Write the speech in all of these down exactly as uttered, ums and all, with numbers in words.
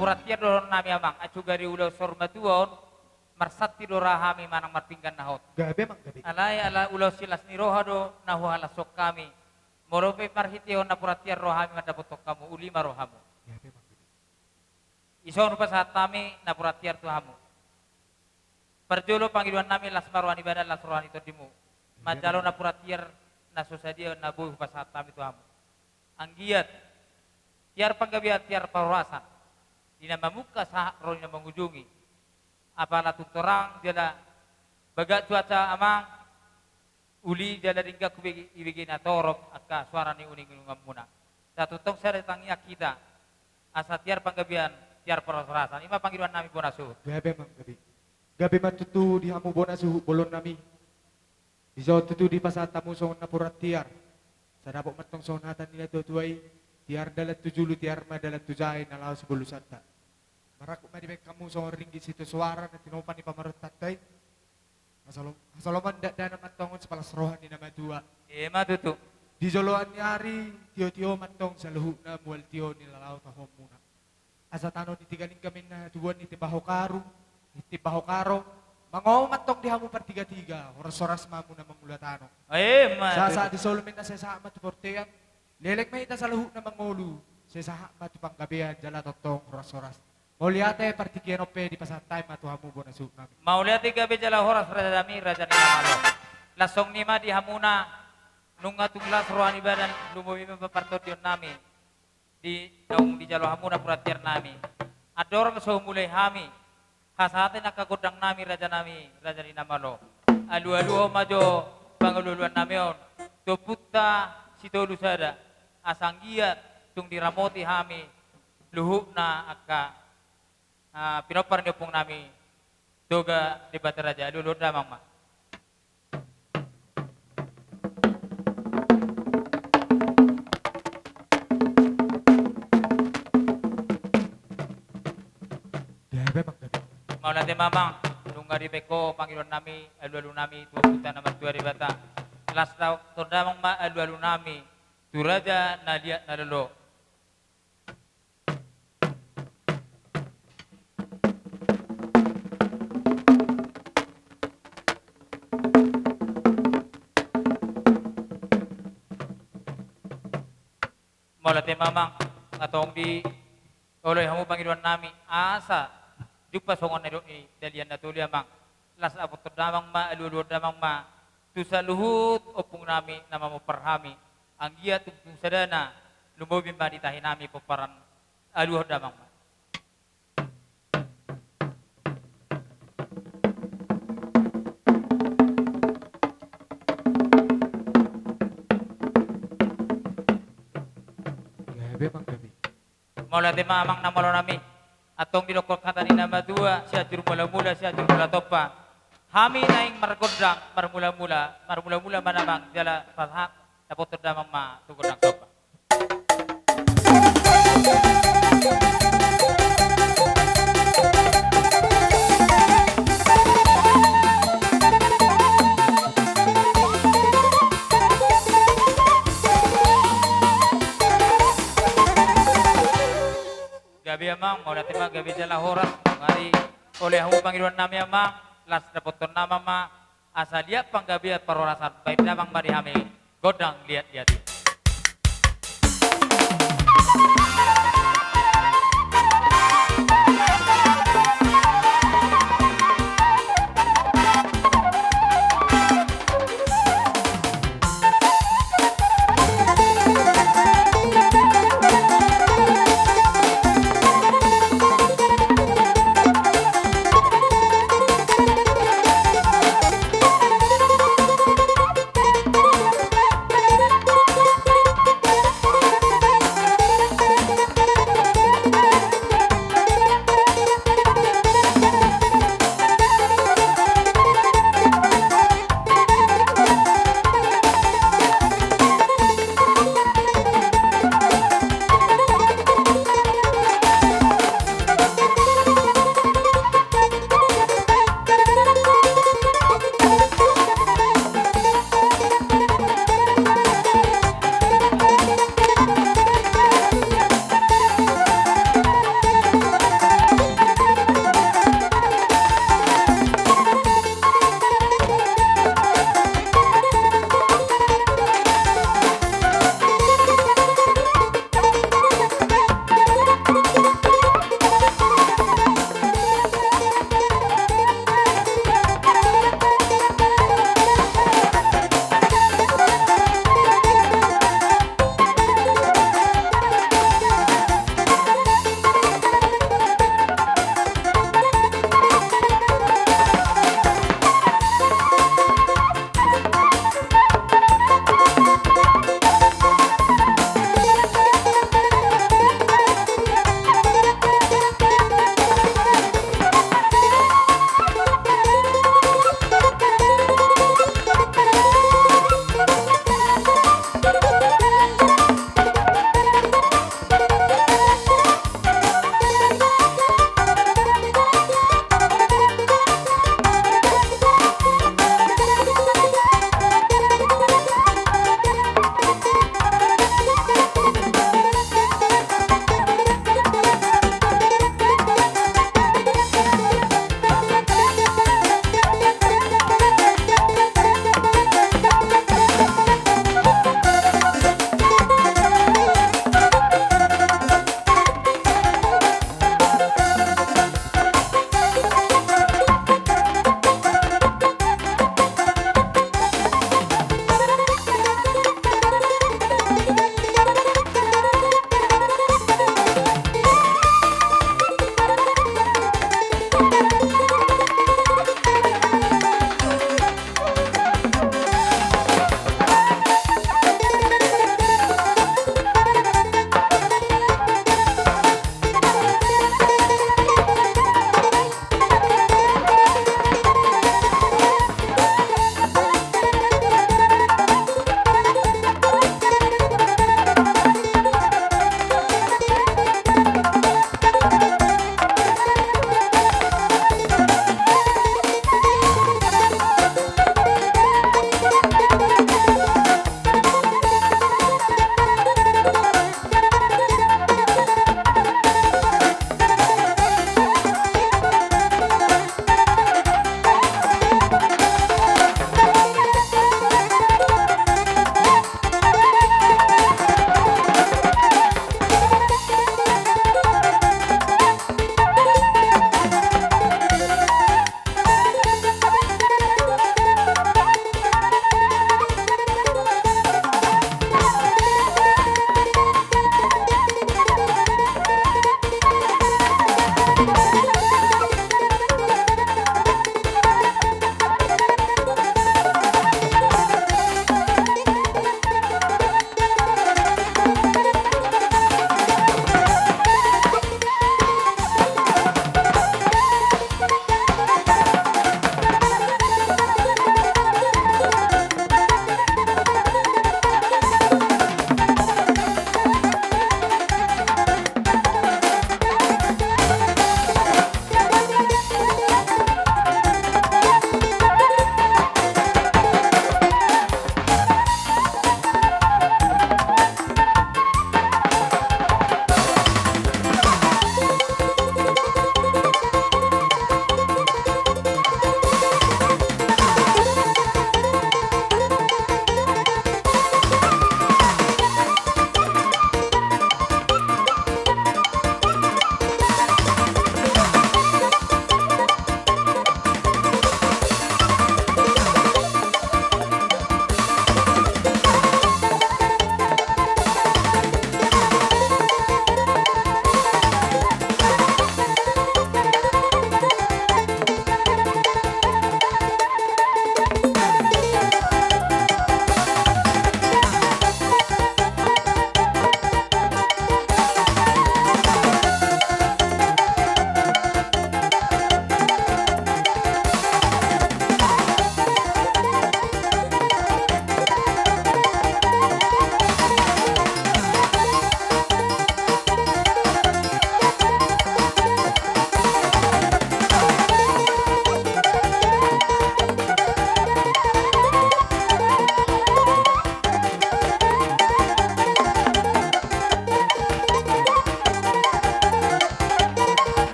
Napuran tiar dohonon nami amang, ai sugari ulaon saur matua on, marsanti do ra hami manang marpinggan na hot. Gabe amang, gabe. Alai ala ulaon silas ni roha do na huhalashon hami. Molo pe marhitehon napuran tiar roha hami mandapothon hamu, uli ma rohamu. Gabe amang, gabe. Dison hupasahat hami napuran tiar tu hamu. Parjolo pangidoan nami las ma roha ni badan, las roha ni tondimu. Gabe amang. Manjalo napuran tiar na so sadia na boi hupasahat hami tu hamu. Anggiat tiar panggabean, tiar parhorasan, di na mamungka sahat ro di na mangujungi. Apala tung torang jala bagak cuaca amang, uli jala denggan hubege, ibege na torop angka suara ni uninguninganmuna. Sai tongtong sada tangiang hita, asa tiar panggabean, tiar parhorasan. I ma pangidoan nami bona suhut. Gabe amang, gabe. Gabe ma tutu di hamu bona suhut bolon nami. Dison tutu dipasahat hamu songon napuran tiar. Sai dapot ma antong songon hata ni natuatua i, tiar dalan tu julu, tiar ma dalan tu jae, na laho sibolusanta. Marangkup ma dibahen hamu songon ringgit sitio soara na tinopa ni pamarentanta i. Asa lo-, asa lomo ni dakdanak ma antong on sipalas roha ni na matua. I ma tutu. Di joloan ni ari, tiotio ma antong saluhutna mual tio ni na laho tahuonmuna. Asa tano ni Tiga Lingga ma inna tubuan ni Timbahokaru, ni Timbahokaro, mangomo ma antong di hamu partigatiga, horashoras ma hamu na mangula tano. I ma tutu. Sahat di solu ma inna sai sahat ma tu bontean, leleng ma hita saluhutna mangolu, sai sahat ma tu panggabean jala tongtong horashoras. Mauliate, partingkian on pe dipasahat hami ma tu hamu bona suhut nami. Mauliate, gabe jala horas raja nami, raja ni na malo. Las songon i ma di hamuna, nunga tung las roha ni badan, lumobi ma partondion nami. Di naung dijalo hamu napuran tiar nami. Andorang so mulai hami hasahati angka gondang nami, raja nami, raja ni na malo. Alualuhon ma jo pangalualuan nami on tu ompunta Sitolusada, asa anggiat tung diramoti hami luhutna angka, ah, pinompar ni ompung nami Toga Debata Raja. Alualuhon damang ma. Gabe amang, gabe. Mauliate ma amang, nunga dibahen ho pangidoan nami, alualu nami tu ompunta na martua Debata. Las dohonon damang ma alualu nami tu raja na liat na lolo. Mauliate ma amang, nga tong dioloi hamu pangidoan nami, asa jumpa songon na nidok ni Dalihan Natoli amang. Las dohonon damang ma, alualuhon damang ma tu saluhut ompung nami na mamompar hami. Anggiat tung, tung sadana lumobi ma di tahi nami pomparan. Alualuhon damang ma. Gabe amang, gabe. Mauliate ma amang na malo nami. Antong didok hata ni na matua, Sianjur Mulamula, Sianjur Mula Tompa. Hami naeng margondang marmulamula, marmulamula ma damang jala pasahat, dapothon damang ma tu gondang tompa. Gabe amang, mauliate ma, gabe jala horas. Mari, oloi hamu pangidoan nami amang, las dapothon nama ma, asa liat panggabean parhorasan, bahen damang ma di hami gondang liatliat i.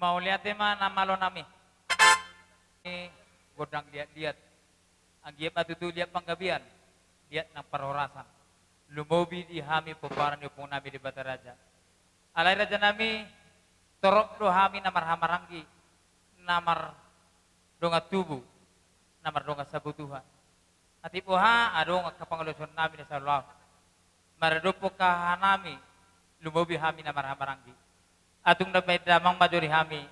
Mauliate ma na malo nami. Gondang liat-liat. Anggiat ma tutu liat panggabean, liat nang parhorasan. Lumobi di hami pomparan ni ompung nami Debata Raja. Alai raja nami, torop do hami na marhahamaranggi, na mardongan tubu, na mardongan sabutuha. Atik boha adong angka pangalaosion nami na saluhut. Maradophon haha nami, lumobi hami na marhahamaranggi. Tung na baen damang ma jo di hami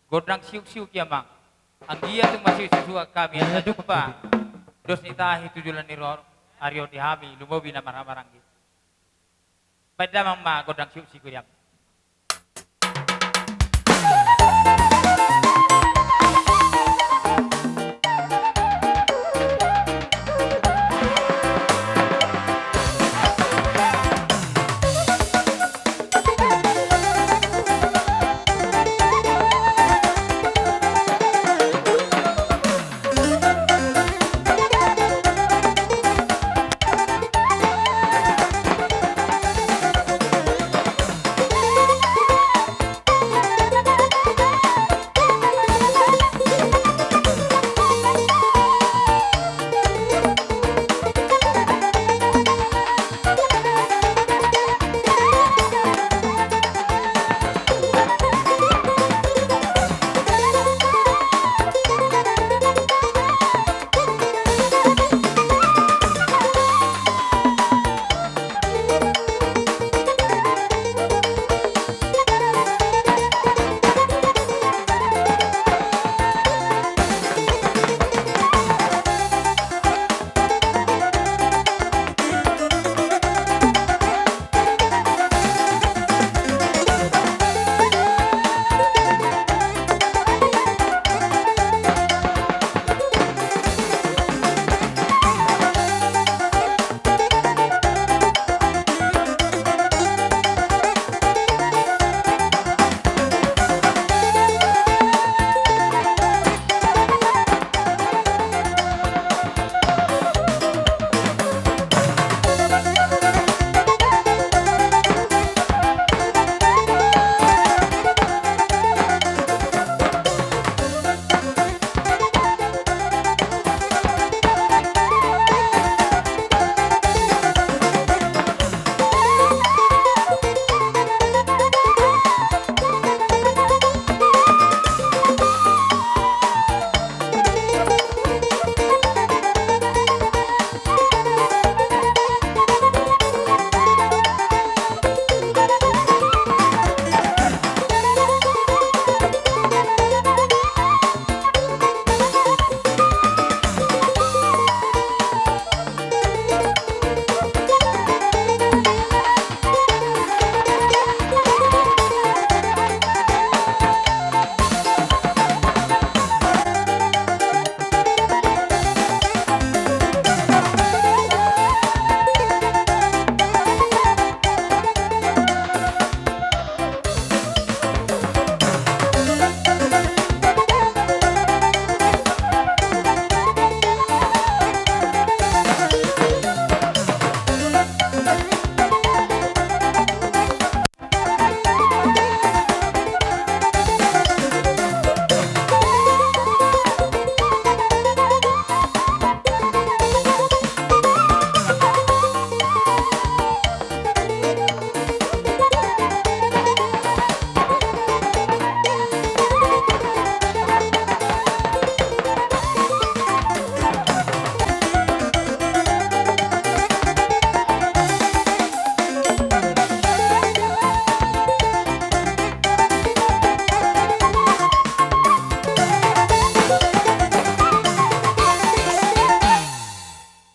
gondang siuksiuk i amang. Anggiat tung masiuksiuk hami, asa jumpa dos ni tahi tu joloan ni ro-, ari on di hami, lumobi na marhahamaranggi. Baen damang ma gondang siuksiuk i amang.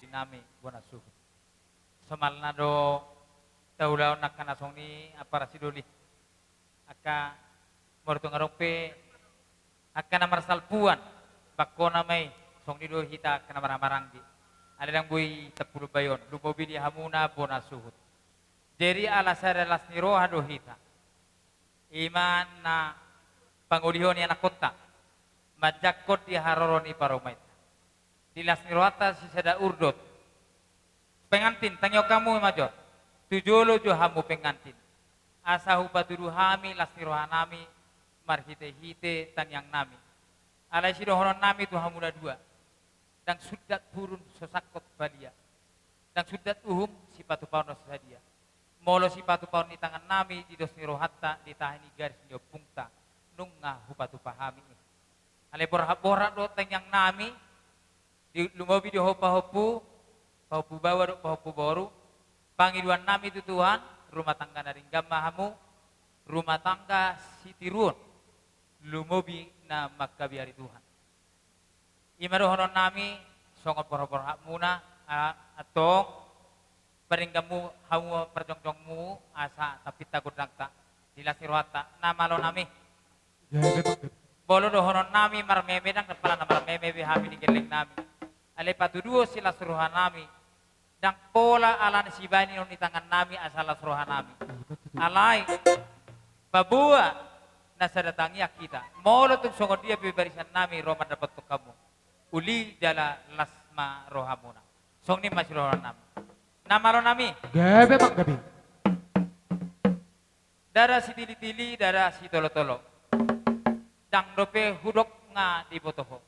Nami bona suhut. Somalna do taulahon angka na songon i, ampara sidoli. Angka molo tung adong pe angka na marsalpuan, bangkona ma i, songon i do hita angka na marhahamaranggi. Alai ndang boi tampulon bayon, lumobi di hamuna bona suhut. Jadi ala sada las ni roha do hita. I ma na pangolihon ni anakkonta, manjangkon di haroro ni parumaenta. Di las ni rohanta sisada urdot. Pengantin, tangihon hamu ma jo. Tu jolo jo hamu pengantin. Asa hupatudu hami las ni rohanami, marhitehite tangiangnami. Alai sidohononnami tu hamu na dua. Ndang sundat burung so sangkot balia. Ndang sundat uhum sipatupaon na so sadia. Molo sipatupaon ni tangannami di dos ni rohanta, di tahi ni garis ni ompungta, nunga hupatupa hami i. Alai borhat-borhat do tangiangnami, di, lumobi di ho pahompu, pahompu baoa dohot pahompu boru, pangidoannami tu Tuhan, rumah tangga na denggan ma hamu, rumah tangga sitiruon, lumobi na mangkabiari Tuhan. I ma dohononnami, songon borhat-borhatmuna, a-, antong, padengganmu hamu parjongjongmu, asa tampinta gondangta, di las ni rohanta, na malonami. Gabe, Pak, gabe. Molo dohononnami marmeme, ndang pola na marmeme be hami di gellengnami. Alai patuduhon silas rohanami, ndang pola ala ni sibahen on ni tangannami asa las rohanami. Alai paboa na sada tangiang hita. Molo tung songon dia pe barisannami ro mandapothon hamu, uli jala las ma rohamuna. Songon i ma sidohononnami. Na malonami. Gabe, Pak, gabe. Dada sitili-tili, dada sitolo-tolo. Ndang dope hudok nga diboto ho.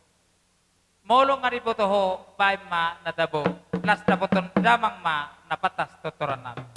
Molo nga diboto ho, baen ma na tabo. Las dapothon damang ma na pantas tortorannami.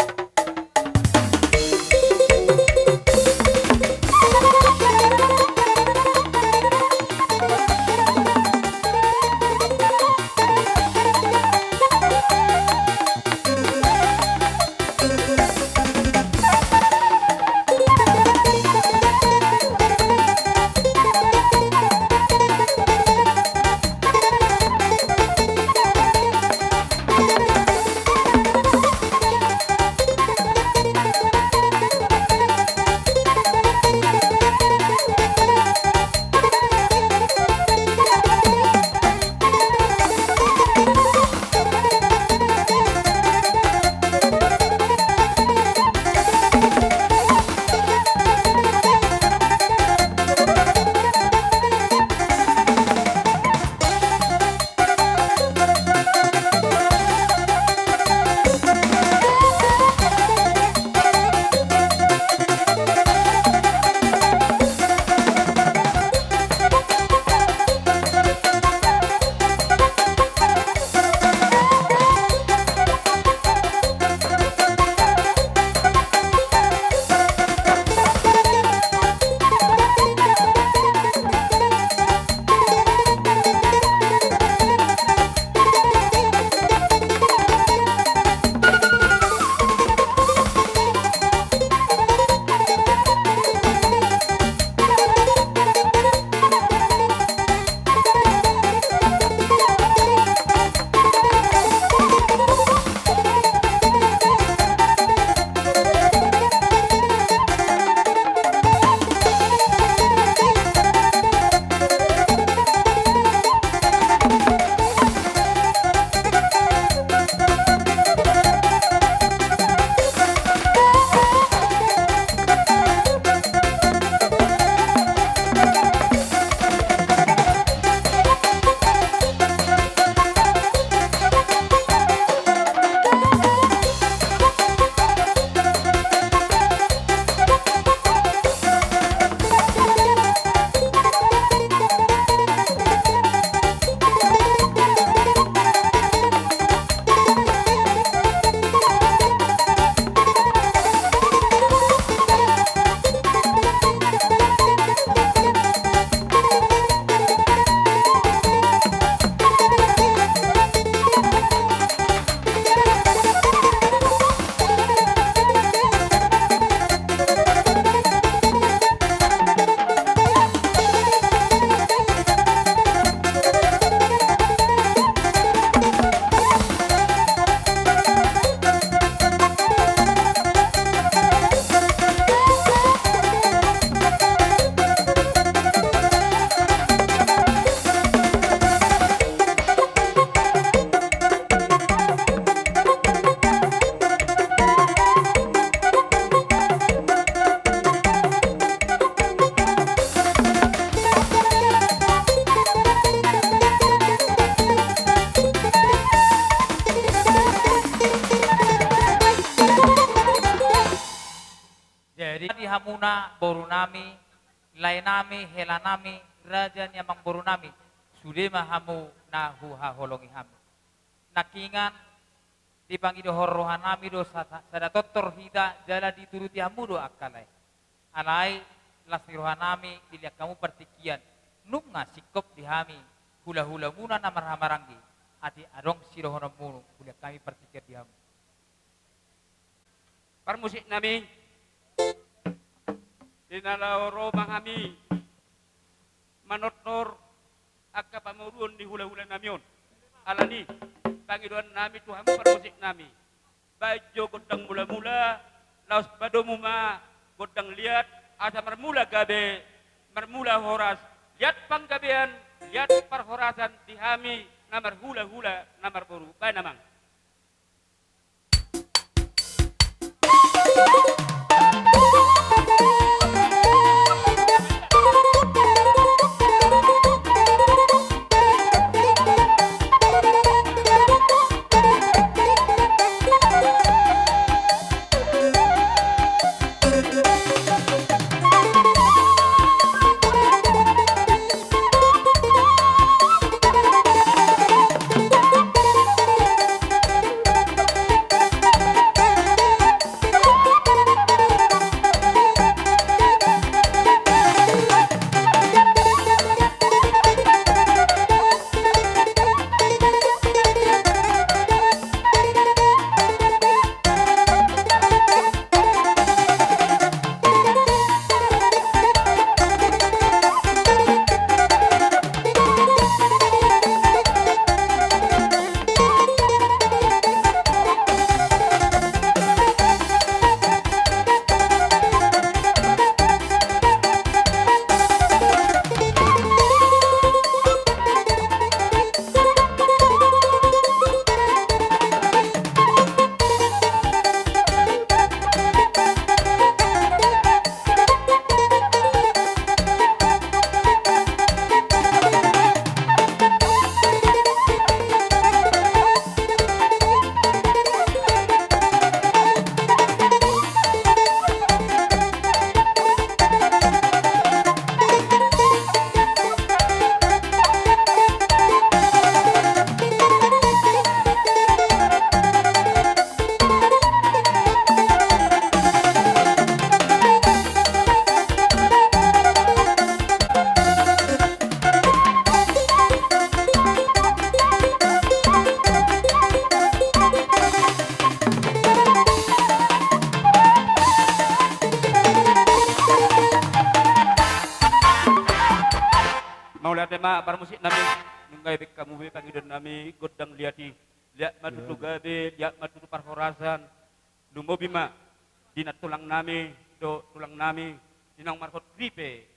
Jadi di hamuna borunami, laenami, helanami, raja ni amangborunami, sude ma hamu na huhaholongi hami. Nangkiningan, Dipangidohon rohanami do sa-, sa-, sada tortor hita jala dituruti hamu do angka lae. Alai las ni rohanami dilehon hamu partingkian, nunga singkop di hami hulahulamuna na marhahamaranggi, ate adong sidohononmuna, hulehon hami partingkian di hamu. Parmusiknami, di na laho ro ma hami manortor angka pamoruon ni hulahulanami on. Alani, pangidoannami tu hamu parmusiknami, baen jo gondang mulamula, laos padomu ma gondang liat, asa marmula gabe, marmula horas, liat panggabean, liat parhorasan di hami na marhulahula, na marboru. Baen, amang. Mauliate ma parmusiknami, nunga dibaen hamu be pangidoannami gondang liat i, liat ma tutu gabe, liat ma tutu parhorasan, lumobi ma di nantulangnami dohot tulangnami, di naung marhot ripe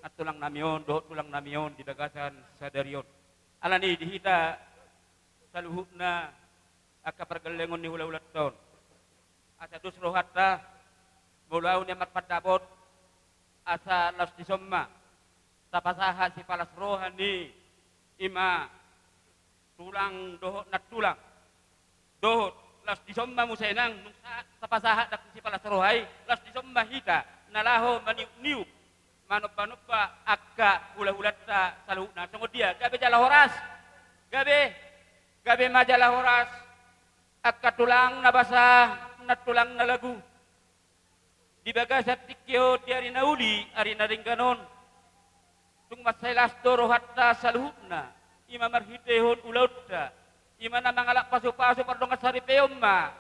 nantulangnami on dohot tulangnami on di bagasan sadari on. Alani di hita saluhutna angka pargellengon ni hulahulanta on, asa dos rohanta, molo ahu nian marpandapot, asa laos dison ma tapasahat sipalas roha ni, i ma tulang dohot nantulang. Dohot laos dison ma muse nang, nunga tapasahat ndang sipalas roha i, laos dison ma hita na laho maniukniuk, manombanomba angka hulahulanta saluhutna. Songon dia, gabe jala horas. Gabe, gabe ma jala horas angka tulang na basa, nantulang na lagu. Di bagasan tingki on, di ari na uli, ari na denggan on, tung mansai las do rohanta saluhutna, i ma marhitehon ulaonta, i ma na mangalap pasupasu pardongan saripeon ma,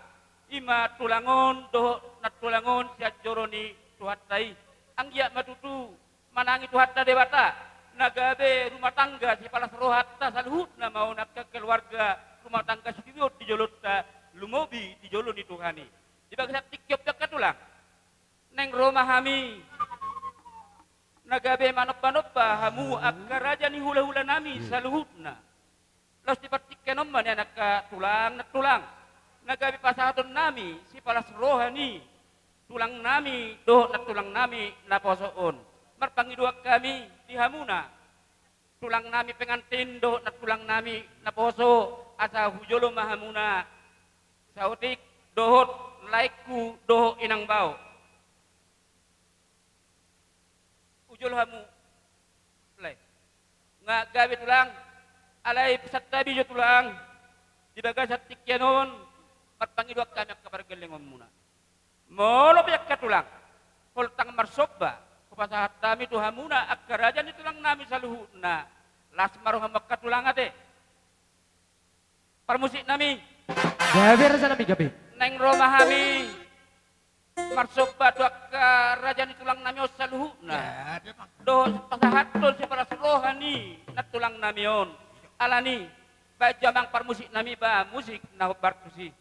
i ma tulang on dohot nantulang on sian joro ni Tuhanta i. Anggiat ma tutu manangi Tuhanta Debata, na gabe rumah tangga sipalas rohanta saluhutna, maon angka keluarga rumah tangga sitiruon di jolonta, lumobi di jolo ni Tuhan i. Di bagasan tingki on pe angka tulang, naeng ro ma hami na gabe manombanomba hamu angka raja ni hulahulanami saluhutna. Laos di partingkian on ma nian angka tulang nantulang, na gabe pasahatonnami sipalas roha ni tulangnami dohot nantulangnami naposo on. Marpangidoan hami di hamuna, tulangnami pengantin dohot nantulangnami naposo, asa hu jolo ma hamuna saotik dohot laengku dohot inang bao. Hu jolo hamu, lae. Nga gabe tulang, alai santabi jo tulang, di bagasan tingki on, Marpangidoan hami angka pargellengonmuna. Molo pe angka tulang, holtang marsomba, hupasahat hami tu hamuna angka raja ni tulang nami saluhutna. Las ma rohamu angka tulang ate. Parmusik nami. Gabe raja nami gabe. Naeng ro ma hami marsomba tu angka raja ni tulang nami on saluhutna. Gabe ma. Dohot pasahathon sipalas roha ni nantulang nami on. Alani, baen jo amang parmusik nami ba musik na hombar tusi.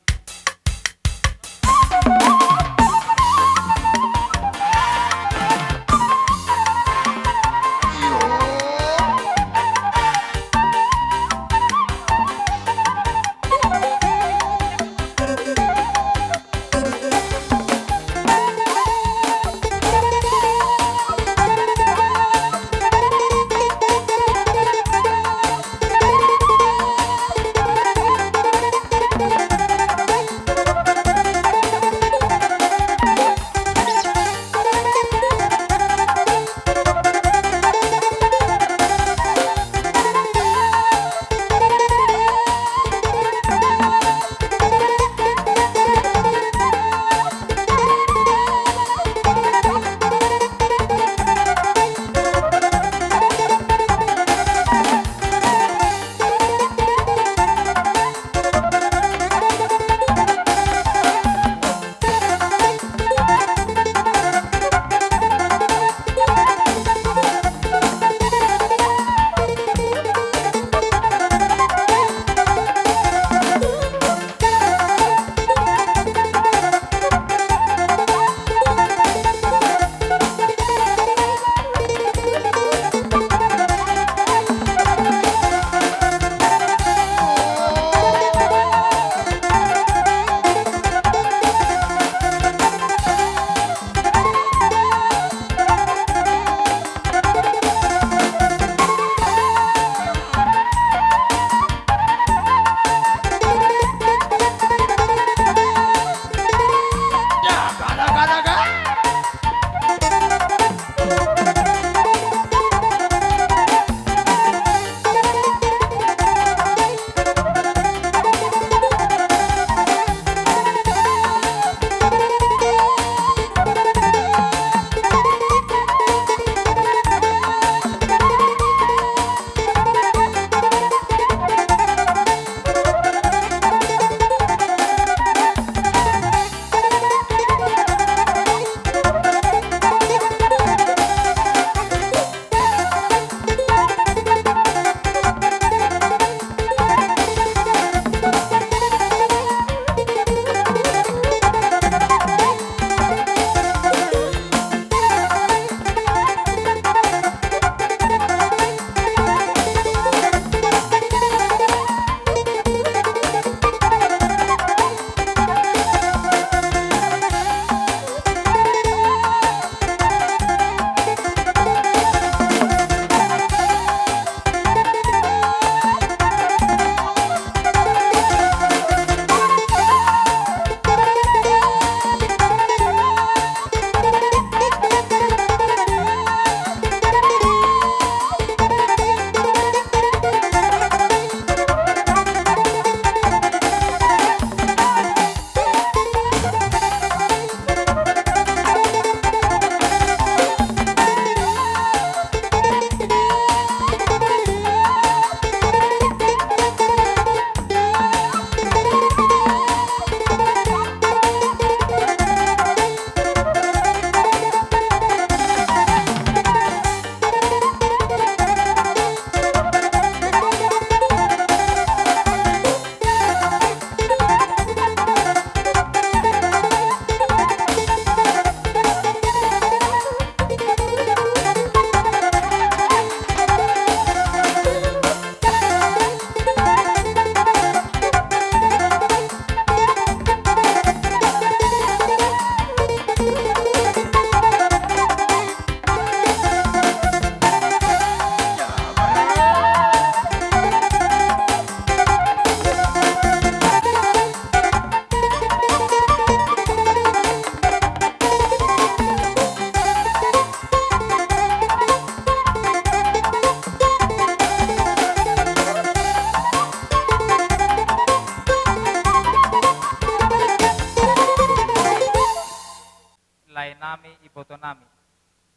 nami,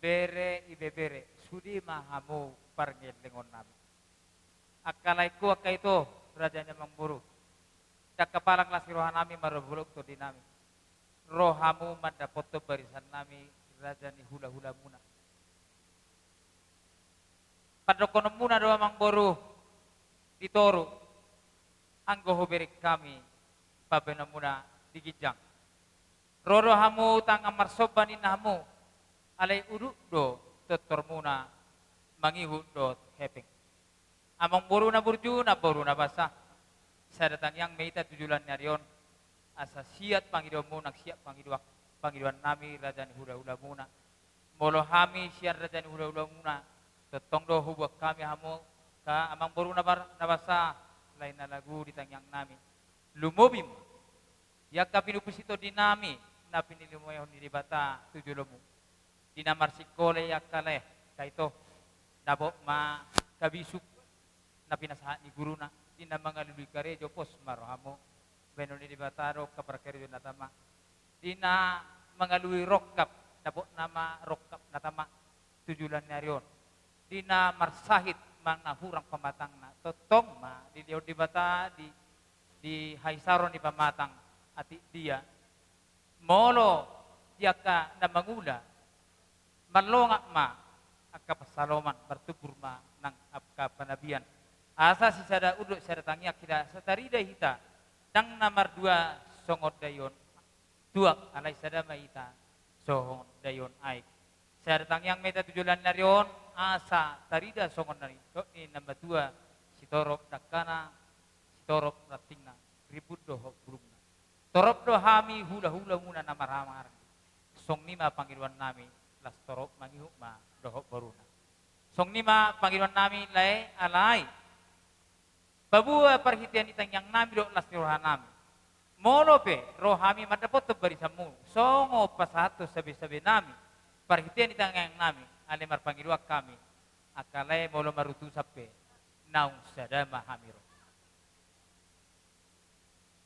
bere ibebere, sude ma hamu pargellengon nami. Angka laengku, angka ito, raja ni amangboru, ndang hapalak las ni roha nami maradophon tondi nami. Ro hamu mandapothon barisan nami, raja ni hulahulamuna. Pandokhononmuna do amangboru di toru, anggo hubereng hami pambahenanmuna di ginjang. Ro do hamu tangan marsomba ninna hamu, alai udut do tortormuna mangihut dohot hepeng. Amangboru na burju, namboru na basa, sada tangiang ma hita tu joloan ni ari on, asa siat pangidoanmu nang siat pangidoan, pangidoan nami raja ni hulahulamuna. Molo hami sian raja ni hulahulamuna, tongtong do huboan hami hamu, angka amangboru na bar-, na basa, lae na lagu di tangiang nami. Lumobi ma di angka pinupus ni tondi nami na pinilumehon ni Debata tu jolomu. Di na marsingkola i angka lae, angka ito, dapot ma angka bisuk na pinasahat ni guruna, di na mangalului karejo, pos ma rohamu. Bahenon ni Debata do angka parkarejo na tama. Di na mangalului rongkap, dapot nama rongkap na tama tu joloan ni ari on. Di na marsahit manang na hurang pamatangna, tongtong ma dilehon Debata di, di haisaron ni pamatang atik dia. Molo di angka na mangula, marlongap ma angka pansalongan, martumbur ma nang angka panabian. Asa sisada unduk sada tangiang hita, asa tarida hita, ndang na mardua songon daion tuak, alai sada ma hita songon daion aek. Sada tangiang ma hita tu joloan ni ari on, asa tarida songon na nidok ni na matua, sitorop dangkana, sitorop rantingna, ribut dohot bulungna. Torop do hami hulahulamuna na marhahamaranggi. Songon i ma pangidoan nami, las torop mangihut ma dohot boruna. Songon i ma pangidoan nami, lae, alai paboa parhitean ni tangiang nami dohot las ni roha nami, molo pe ro hami mandapothon barisanmu, songon pasahathon sabesabe nami, parhitean ni tangiang nami, alai marpangidoan hami, angka lae, molo marutusan pe, naung sada ma hami ro.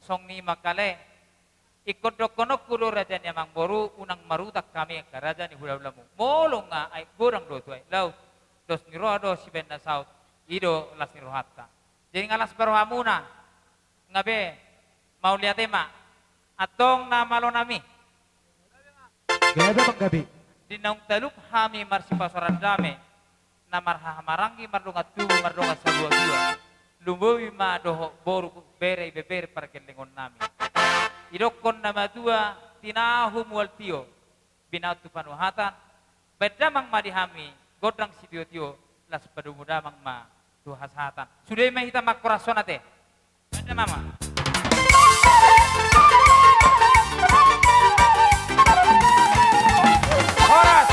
Songon i ma angka lae, ingkon dokhononku do raja ni amangboru, unang marutang hami angka raja ni hulahulamu. Molo nga aek godang do tu aek laut, dos ni roha do sibaen na saut, i do las ni rohanta. Jadi nga las ma rohamuna, nga be, mauliate ma, antong na malo nami. Gabe manggabe. Di naung talup hami marsipasaoran dame, na marhahamaranggi mardongan tubu mardongan sabuatua. Lumobi ma dohot boru, bere ibebere pargellengon nami. Didokkon na matua, tinahu mual tio, binahen tu panuhatan, baen damang ma di hami gondang sitiotio, laos padomu damang ma tu hasahatan. Sude ma hita mangkorashon ate. Baen damang ma. Horas!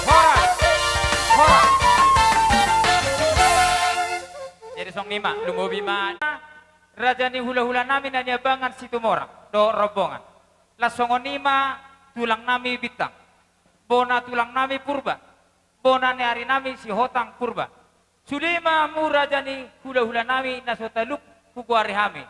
Horas! Horas! Jadi songon i ma, lumobi ma raja ni hulahula nami na niambangan Situmorang dohot rombongan. Laos songon i ma tulang nami Bintang, bona tulang nami Purba, bona ni ari nami Sihotang Purba. Sude ma hamu raja ni hulahula nami na so talup hugoari hami.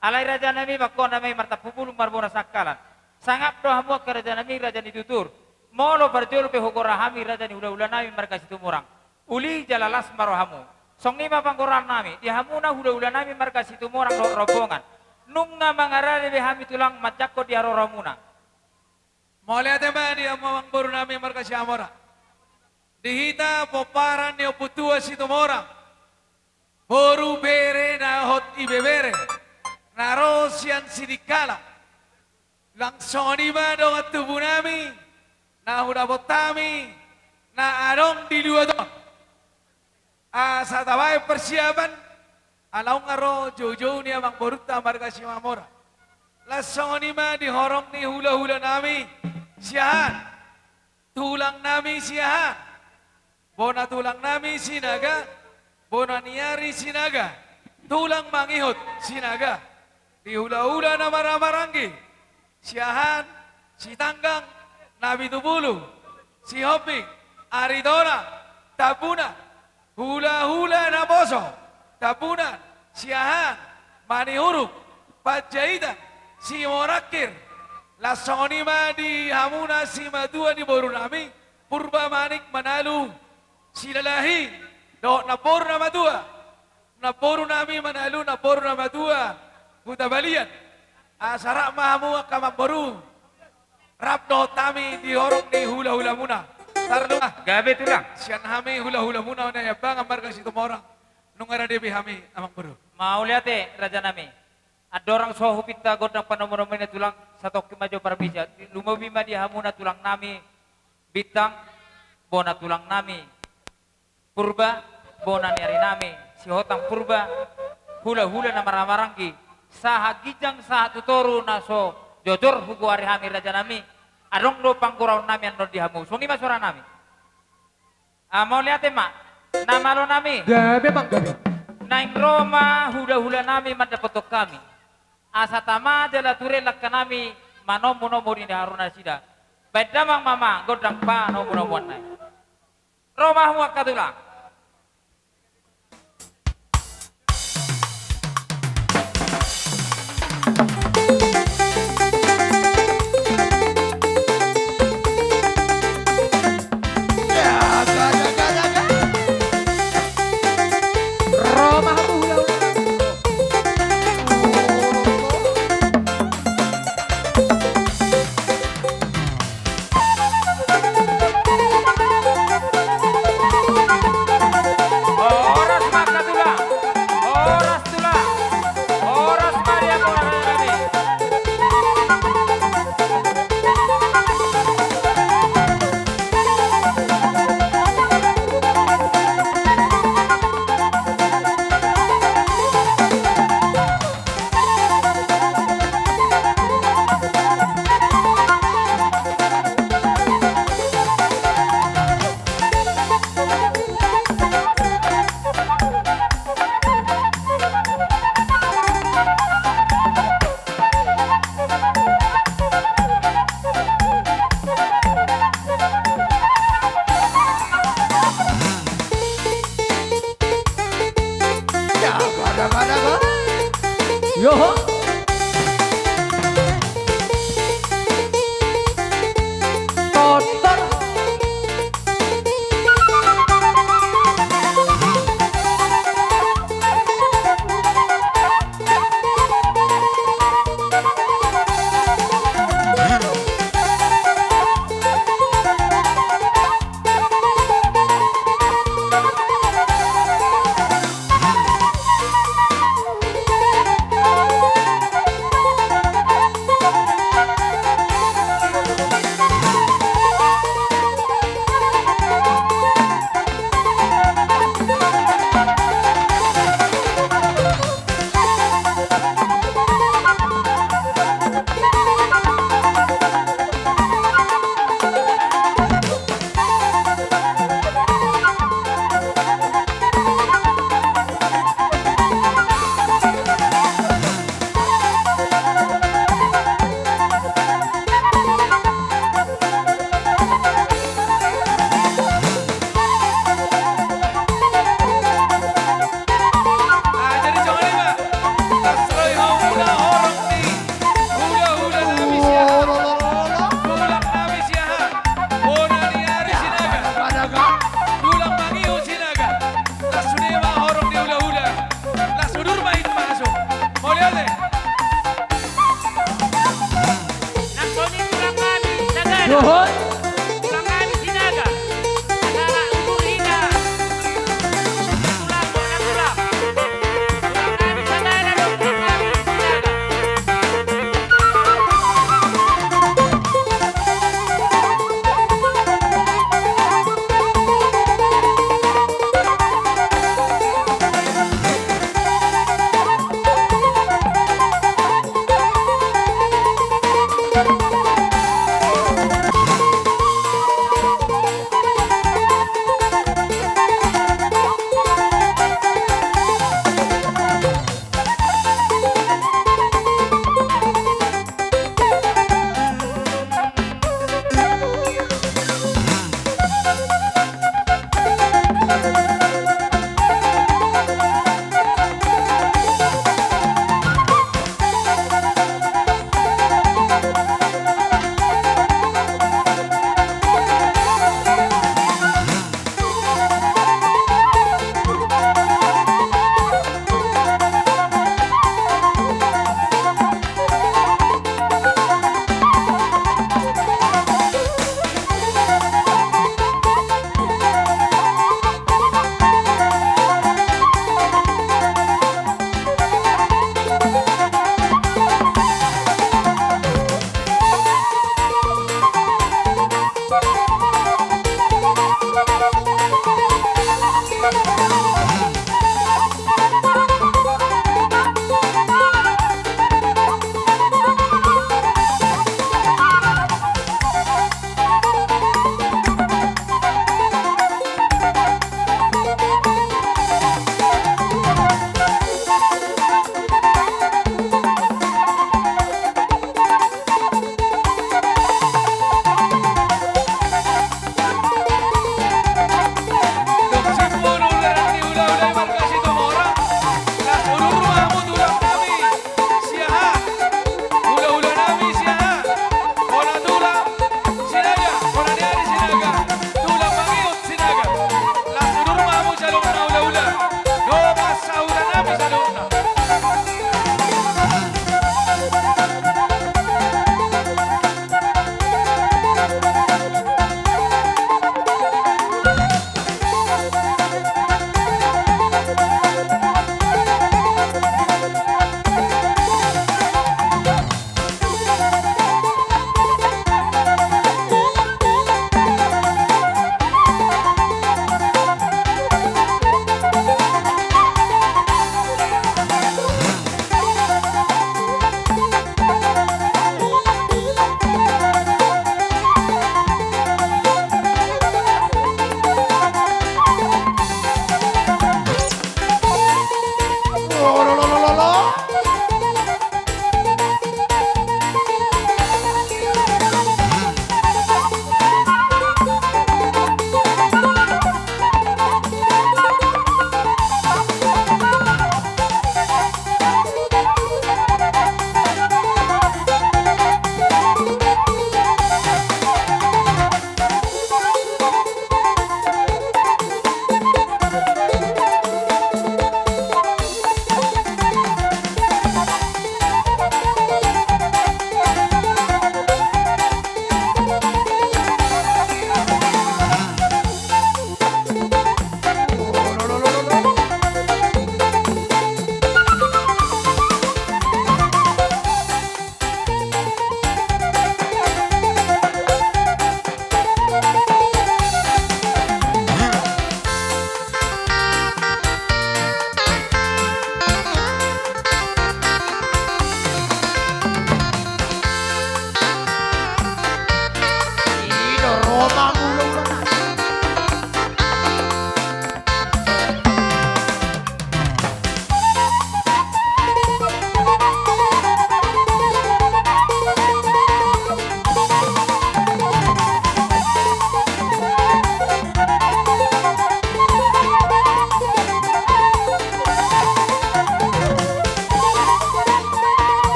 Alai raja nami, mangkon nami martampu bulung marbona sangkalan. Sangap do hamu angka raja nami, raja ni tutur. Molo parjolo pe hugoar hami raja ni hulahula nami marga Situmorang, uli jala las ma rohamu. Songon i ma panggoaran nami di hamuna hulahula nami marga Situmorang dohot rombongan. Nunga mangarade be hami tulang manjangkon di haroramuna. Mauliate ma di hamu amangboru nami marga Sihamorang. Di hita pomparan ni Ompu Tua Situmorang, boru, bere dohot ibebere na ro sian Sidikalang. Laos songon i ma dongan tubu nami na hudapot hami na adong di luat on. Asa tabaen parsiapan, ala nunga ro joujou ni amangborunta marga Sihamorang. Laos songon i ma di horong ni hulahula nami, Siahaan, tulang nami Siahaan, bona tulang nami Sinaga, bona ni ari Sinaga, tulang mangihut Sinaga, di hulahula na marhahamaranggi, Siahaan, Sitanggang, Napitupulu, Sihombing, Aritonang, Tambunan, hulahula naposo, Tambunan, Siahaan, Manihuruk, Panjaitan, Simorangkir, Laos songon i ma di hamuna simatua ni boru nami, Purba Manik Manalu Silalahi, dohot namboru na matua, namboru nami Manalu, namboru na matua Huta Balian. Asa rap ma hamu angka amangboru, rap dohot hami di horong ni hulahulamuna. Tarlumobi. Gabe tulang. Sian hami hulahulamuna Onai Ambangan marga Situmorang. Nunga rade be hami amangboru. Mauliate raja nami. Andorang so hupinta gondang panomunomu i na tulang, satongkin ma jo parmija. Lumobi ma di hamuna tulang nami Bintang, bona tulang nami Purba, bona ni ari nami Sihotang Purba, hulahula na marhahamaranggi, sahat ginjang sahat tu toru na so jojor hugoari hami raja nami. Adong do pangguraon nami annon di hamu. Songon i ma sora nami. Ah, mauliate ma, na malo nami. Gabe, Amang, gabe. Naeng ro ma hulahula nami mandapothon hami. Asa tama jala ture langka nami manomunomu di haroro nasida. Baen damang ma, Amang, gondang panomunomuan nai. Ro ma hamu angka tulang.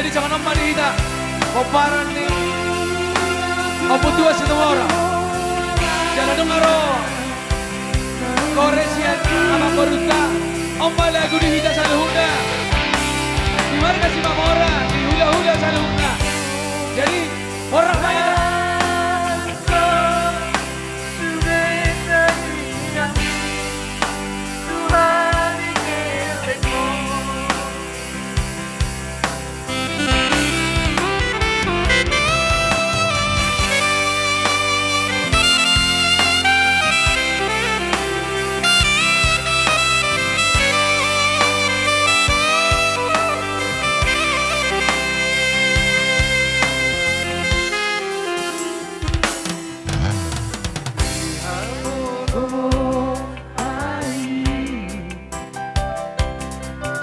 Jadi songon on ma di hita pomparan ni Ompu Tuan Situmorang. Jala nunga ro korean amangborunta, on ma lagu di hita saluhutna, di marga Simamora, di hulahula saluhutna. Jadi borhat ma hita.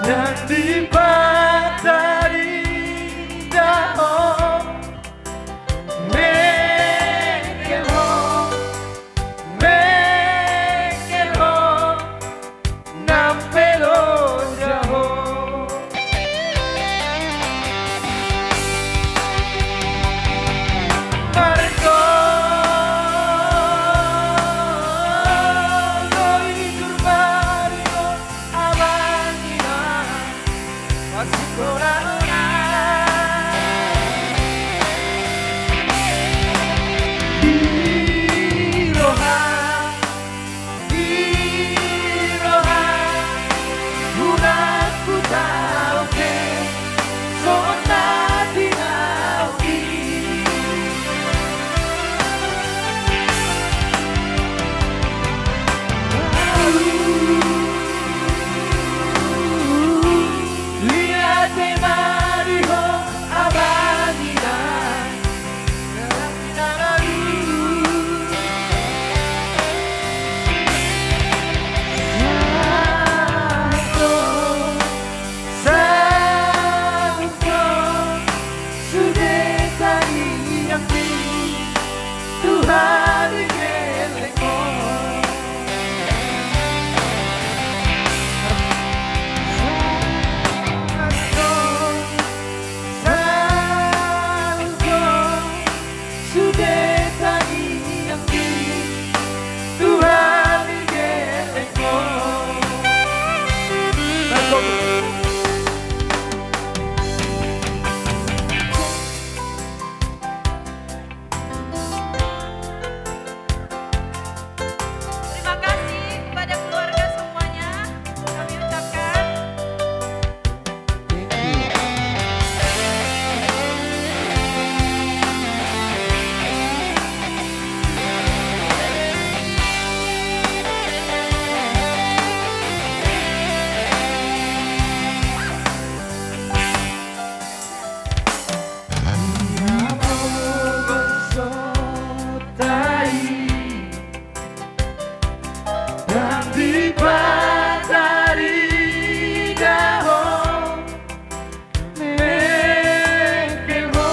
Nang dipatarinda ho, mengkel ho, mengkel ho, nang pe loja ho. Margoloi jurmari ho abang inang, pasingkola ho. Di roha, di roha, unang hutaon be songon na di naung i. Liat hami ma di ho abang inang. Sude tangiangki, Tuhan di gelengku. Terima kasih kepada keluarga semuanya, kami ucapkan. Nang dipatarinda ho, mengkel ho,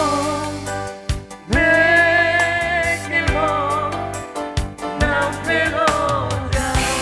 mengkel ho, nang pe loja ho.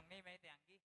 Meme te anggi.